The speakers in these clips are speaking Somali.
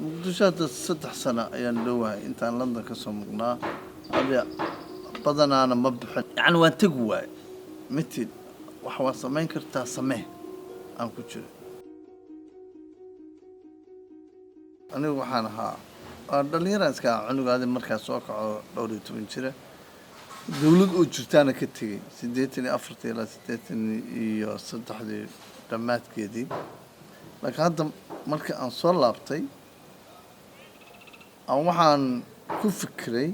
Muqdisho hadda 3 sano ayaan dhowahay intaan London ka soo muqnaa. Adi badanaana ma bixin, yacni waan tegi waaye. Mitid wax waa samayn kartaa, samee aan ku jiro. Anigu waxaan ahaa waa dhalinyaraan iska ahaa, cunugaadi markaa soo kaco dhowr iyo toban jira, dawlad oo jirtaana ka tegey 84-tii ilaa 83-dii dhammaadkeedii. Laakiin hadda marka aan soo laabtay, aan waxaan ku fikiray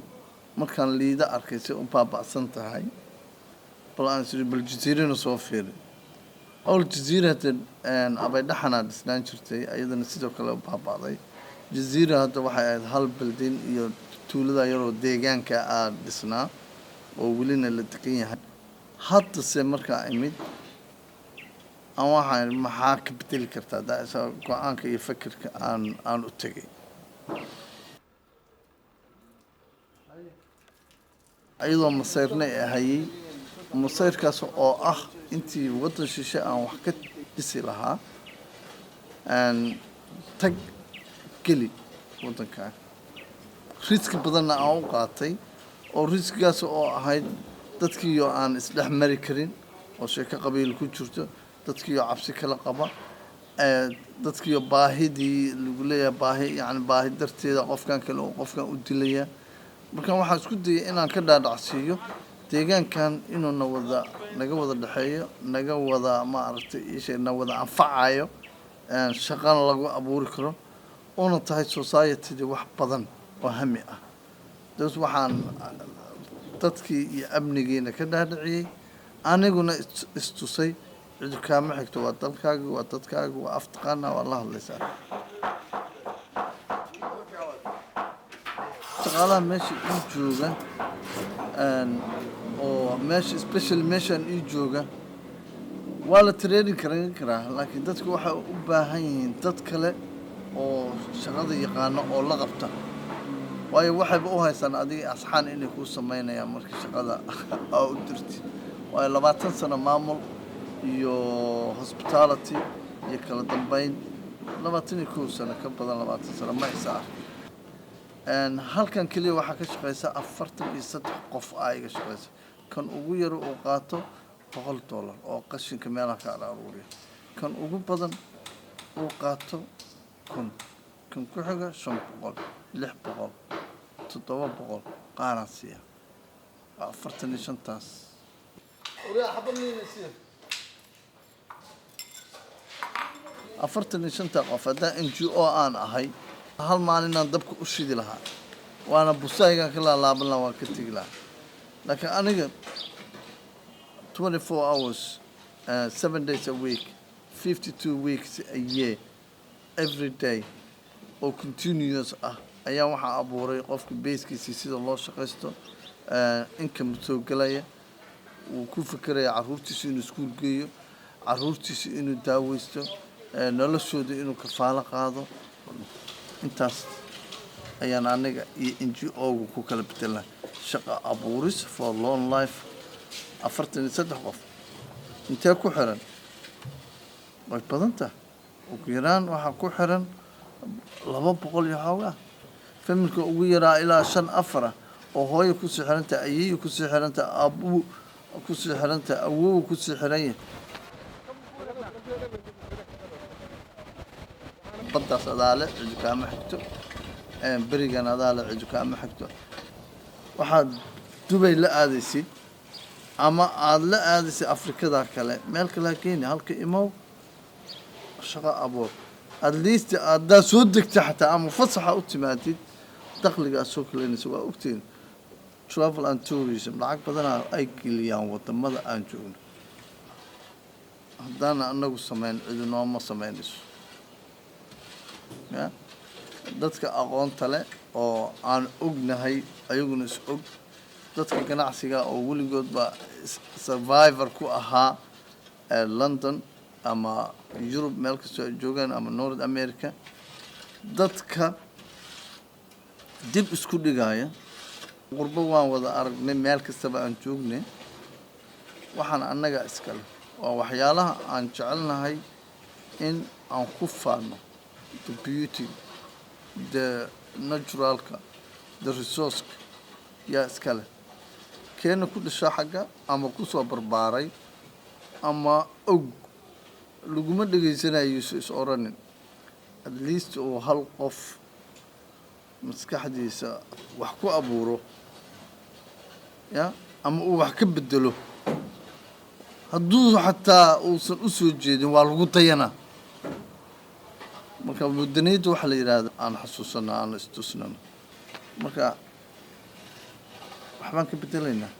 markaan Liida arkay si u baaba'san tahay, bal aan isiri bal Jasiirana soo fiiri. Owl Jaziira hadda Abaydhaxanaa dhisnaan jirtay, ayadana sidoo kale u baaba'day. Jaziira hadda waxay ahayd hal building iyo tuulada yaroo deegaanka aa dhisnaa oo welina la degan yahay. Haddase markaa imid aan waxaan idhi, maxaa ka bedeli kartaa go'aanka iyo fikirka aan u tegay iyadoo masayrna ee hayay, masayrkaas oo ah intii waddan shishe aan wax ka dhisi lahaa, aan tag geli waddankaa, riski badanna aan u qaatay, oo riskigaas oo ahayd dadkiiyo aan isdhex mari karin oo sheeko qabiil ku jirto, dadkiiyo cabsi kala qaba, dadkiiyo baahidii lagu leeyahay, baahi yani baahi darteeda qofkan kale oo qofkan u dilaya. Marka waxaan isku dayay inaan ka dhaadhacsiiyo deegaankan inuu na wada naga wada dhexeeyo, naga wada maaragtay isha na wada anfacayo, shaqana lagu abuuri karo, una tahay society-dii wax badan oo hami ah. Das waxaan dadkii iyo amnigiina ka dhaadhiciyey, aniguna istusay cidu kaama xigto, waa dalkaagi, waa dadkaagi, waa af taqaana, waa la hadlaysaa. Shaqaalaha meesha ii jooga oo meesha special meeshaan ii jooga waa la training karan karaa, laakiin dadku waxay u baahan yihiin dad kale oo shaqada yaqaano oo la qabta, waayo waxayba u haystaan adiga asxaan inay kuu samaynayaan marka shaqada aa u dirtid. Waayo 20 sano maamul iyo hospitality iyo kala dambeyn, 21 sano, ka badan 20 sano ma isa arkin. Halkan keliya waxaa ka shaqeysa 43 qof aa iga shaqeysa. Kan ugu yar uu qaato $100 oo qashinka meelaha ka aruuriya, kan ugu badan uu qaato 1000, kan ku xiga 500, 600, 700 qaaraan siiya. Waa 45-taas. 45-ta qof haddaan NGO aan ahay, hal maalinaan dabka u shidi lahaa, waana busaygaan ka laalaaban lahaa, waan ka tegi lahaa. Laakiin aniga 24 hours, 7 days a week, 52 weeks a year, every day oo continuous ah ayaa waxaa abuuray qofka beeskiisii sida loo shaqaysto, income soo gelaya, wuu ku fekeraya caruurtiisa inuu iskuul geeyo, caruurtiisa inuu daaweysto, noloshooda inuu kafaalo qaado. Intaas ayaan aniga iyo NGO-gu ku kala bedelnaa shaqa abuuris for long life. 43 qof intee ku xiran? Way badan tahay. Ugu yaraan waxaa ku xiran 200 iyo xoogaa family-ga, ugu yaraa ilaa shan afar ah oo hooyo kusii xiran tahay, ayeeyo kusii xiran tahay, aabuu kusii xiran tahay, awow kusii xiran yahay. Baddaas adaale cidi kaama xigto, berigan adaale cidi kaama xigto. Waxaad Dubay la aadaysid ama aada la aadaysid Afrikada kale, meel kale ha keeni, halka imow, shaqo abuur. At least haddaad soo degta xataa ama fasaxa u timaadid, dakhliga aad soo kalenaysa. Waa ogtiin travel and tourism lacag badanaa ay geliyaan wadamada aan joogno. Haddaana anagu samayn, cidi nooma samaynayso. Ya dadka aqoonta leh oo aan ognahay, ayaguna is og, dadka ganacsiga oo weligoodba survivor ku ahaa London ama Yurub, meel kastoo ay joogaan, ama North America, dadka dib isku dhigaya qurbo waan wada aragnay. Meel kastaba aan joognay, waxaan annaga iskale waa waxyaalaha aan jecelnahay in aan ku faano, the beauty. The naturalka, the resourceka yaa iska leh? Keena ku dhasha xagga ama kusoo barbaaray ama og laguma dhegaysanayo is oranin. At least uu hal qof maskaxdiisa wax ku abuuro ya ama uu wax ka bedelo, hadduu xataa uusan u soo jeedin, waa lagu dayanaa. Marka mudaniyadda waxaa la yidhaahda aan xasuusano, aan istusnano. Marka waxbaan ka bedelaynaa.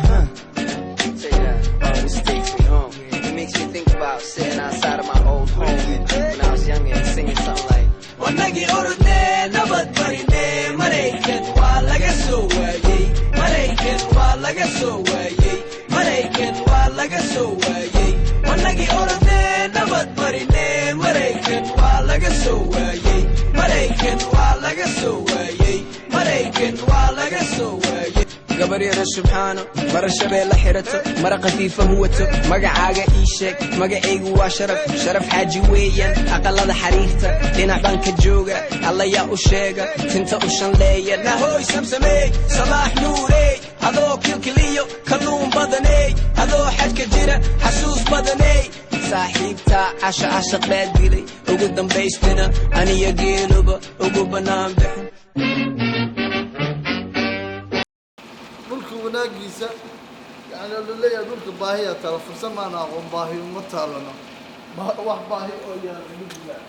Say that. Oh, this takes me home. It makes me think about sitting outside of my old home and when I was younger and singing something like. Wanagii orodnee, nabad barinee, Maraykan waa laga soo waayey, Maraykan waa laga soo waayey, Maraykan waa laga soo waayey. Wanagii orodnee, nabad barinee, Maraykan waa laga soo waayey, Maraykan waa laga soo waayey, Maraykan waa laga soo waayey. Gabaryaro subxaano, mara shabeella xirato, mara khafiifa huwato, magacaaga ii sheeg. Magacaygu waa Sharaf, Sharaf Xaaji weeyaan. Aqalada xariirta dhinac baan ka jooga, allayaa u sheega, tinta u shanleeya. Nahoy Samsamey, Sabaax Nuurey, adoo kilkiliyo kalluun badaney, adoo xajka jira xasuus badaney. Saaxiibtaa casha cashaq baa dilay, ugu dambaystina aniyo geeluba ugu bannaan bixin. Dhulka wanaagiisa yani laleeyahay, dhulka baahiya taala, fursad maan aqoon, baahi uma taalano. Wax baahi oo yaala ma jiraan.